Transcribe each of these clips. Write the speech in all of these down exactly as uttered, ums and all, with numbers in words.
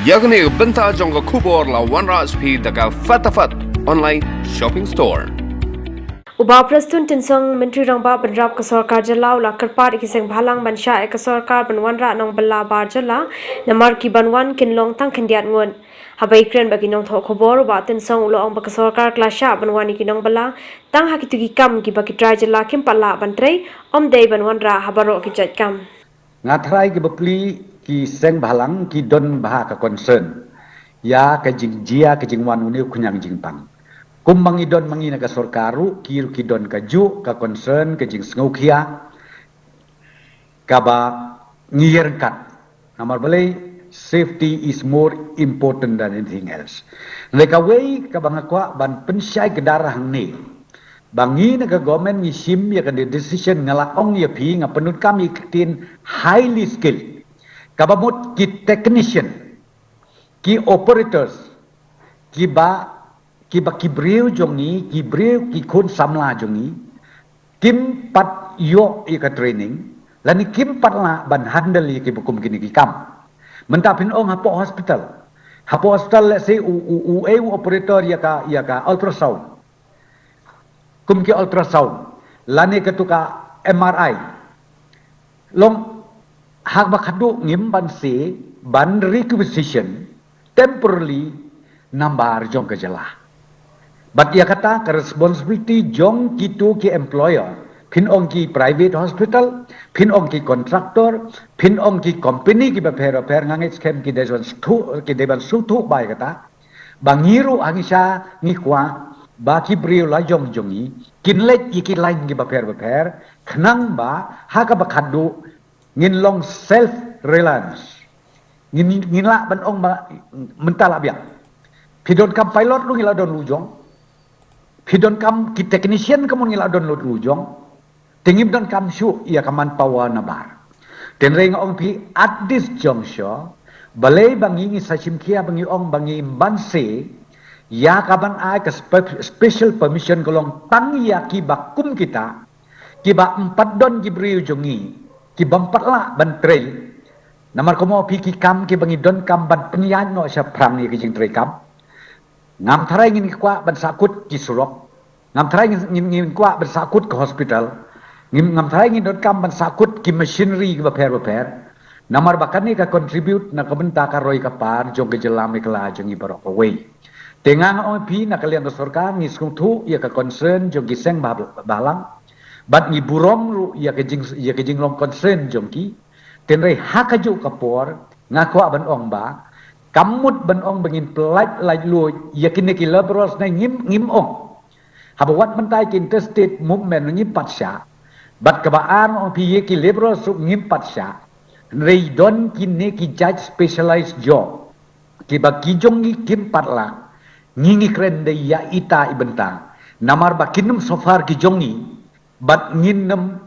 Ïa kane ka bynta jong ka khubor la wanrah sha phi da ka Fatafat Online Shopping Store. U Bah Prestone Tynsong, Myntri Rangbah Bynrap ka Sorkar Jylla, u la kyrpad ïa ki seng bhalang ban shah ïa ka sorkar ban wanrah nongbylla bar jylla, namar ki ban wan kin long tang khyndiat ngut. Haba ïakren bad ki nongthoh khubor, u Bah Tynsong u la ong ba ka sorkar ka la shah ban wan ïa ki nongbylla tang ha kito ki kam kiba ki trai jylla kim pat lah ban trei, ym dei ban wanrah ha baroh ki jait kam. Nga tharai ki bapli ki seng bhalang ki don bha ka concern ïa ka jingjia ka jingwan une u khñiang jingpang. Kumba ngi don ma ngi na ka sorkar ruh, ki ruh ki don kajuh ka concern, ka jingsngewkhia kaba ngi ïaryngkat. Namar balei, safety is more important than anything else. Hynrei kawei kaba nga kwah ban pynshai kdar hangne, ba ngi na ka government ngi shim ïa ka decision, nga la ong ïa phi, nga pyndonkam ïa ki ktien highly skilled, kaba mut ki technician, ki operators, kiba, kiba ki briew jong ngi, ki briew, ki khun samla jong ngi kim pat ïoh ïa ka training, lane kim pat lah ban handle ïa kiba kum kine ki kam. Mynta phin ong hapoh hospital, hapoh hospital, let's say, u, u, u, u operator ïa ka, ïa ka ultrasound, kum ki ultrasound, lane katu ka M R I. Long, haba khadduh ngim banse ban requisition temporarily namar jong ka jylla. Bad ïa kata ka responsibility jong kito ki employer, phin ong ki private hospital, phin ong ki contractor, phin ong ki company kiba pher bapher, nga ngeit skhem ki dei ban sngewthuh, ki dei ban sngewthuh ba ïa kata. Ba ngi ruh ha ngi sha ngi kwah ba ki briew la jong jong ngi kin leit ïa ki lain kiba pher bapher, khnang ba ha kaba khadduh ngin long self reliance. Ngin, ngin lah ban ong ba mynta la biang. Phi donkam pilot ruh ngi la don la jong. Phi donkam ki technician kumno ngi la don la jong. Te ngim donkam shuh ïa ka manpower nabar. Hynrei nga ong phi at this juncture, balei ba ngi ngi sa shim khia ba ngi ong ba ngim banse ïa ka ban ai ka spe-, special permission ka long tang ïa kiba kum kita, kiba ym pat don ki briew jong ngi, kiba ym pat lah ban trei. Namar kumno phi ki kam kiba ngi donkam ban pynïaid noh shaphrang ïa ki jingtrei kam. Ngam tharai ngin kwah ban sahkut ki surok. Ngam tharai ngin, ngin, ngin kwah ban sahkut ki hospital. Ngin, ngam tharai ngin donkam ban sahkut ki machinery kiba pher bapher. Namar ba kane ka contribute na ka bynta ka roi ka par jong ka jylla Meghalaya jong ngi baroh kawei. Te nga nga ong phi na ka liang ka sorkar ngi sngewthuh ïa ka concern jong ki seng bah-, bhalang. Bad ngi burom ruh ïa ka jing, ïa ka jinglong concern jong ki. Hynrei ha kajuh ka por nga kwah ban ong ba kam mut ban ong ba ngin pyllait laitluid ïa kine ki labourers ne ngim, ngim ong. Haba wat mynta ki interstate movement ngim pat shah. Bad kaba ar nga ong phi ïa ki labourers ruh ngim pat shah. Hynrei don kine ki jait specialized job kiba ki jong ngi kim pat lah. Ngi ngi kren da ïa ita i bynta. Namar ba kin ym suffer ki jong ngi bad ngin ym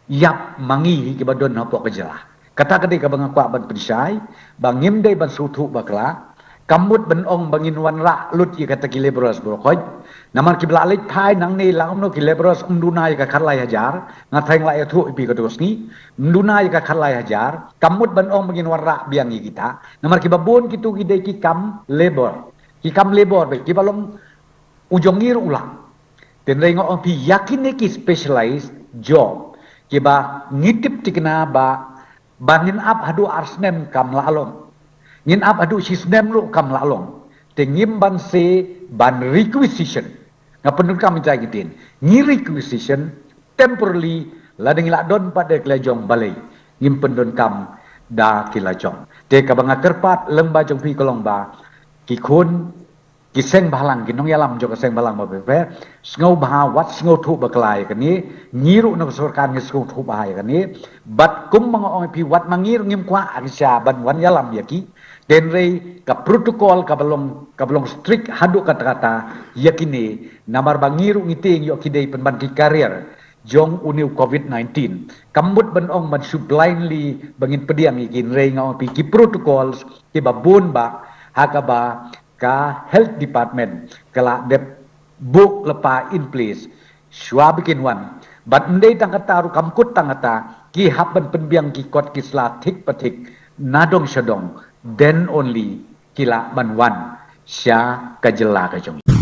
ïap ma ngi kiba don hapoh ka jylla. Kata ka dei kaba nga kwah ban pynshai ba ngim dei ban sngewthuh bakla. Kam mut ban ong ba ngin wanrah lut ïa kata ki labourers baroh khoit. Namar kiba la leit phai nangne la kumno ki labourers ym duna ïa ka khatlai hajar. Nga tharai nga la ïathuh ïa phi katto ka sngi. Ym duna ïa ka khatlai hajar. Kam mut ban ong ba ngin wanrah biang ïa kita. Namar kiba bun kito ki dei ki kam labour. Ki kam labour beit, kiba long u jong ngi ruh u lang. Hynrei nga ong phi ïa kine ki specialized job kiba ngi tip thikna ba, ba ngin ap haduh ar snem kam lah long. Ngin ap haduh shi snem ruh kam lah long. Te ngim banse ban requisition. Nga pyndonkam ïa ki ktien. Ngi requisition temporarily lada ngi lah don pat da ki la jong balei. Ngim pyndonkam da ki la jong. Te kaba nga kyrpad lyngba jong phi ka long ba ki khun ki seng bhalang, ki nongïalam jong ka seng bhalang ba pher pher, sngewbha wat sngewthuh bakla ïa kane. Ngi ruh na ka sorkar ngi sngewthuh bha ïa kane. Bad kumba nga ong ïa phi wat ma ngi ruh ngim kwah ha ki sha ban wan ïalam ïa ki. Hynrei ka protocol kaba long, kaba long strict haduh katta katta ïa kine. Namar ba ngi ruh ngi tieng ïoh ki dei pynban ki carrier jong une u covid nineteen. Kam mut ban ong ban shu blindly ba ngin pdiang ïa ki, hynrei nga ong ïa phi ki protocols kiba bun ba ha kaba ka health department ka la dep buh lypa in place shuwa ba kin wan. Bad ym dei tang kata ruh, kam kut tang kata, ki hap ban pynbiang ki kot ki sla thik pa thik, na dong sha dong, then only ki lah ban wan sha ka jylla ka jong ngi.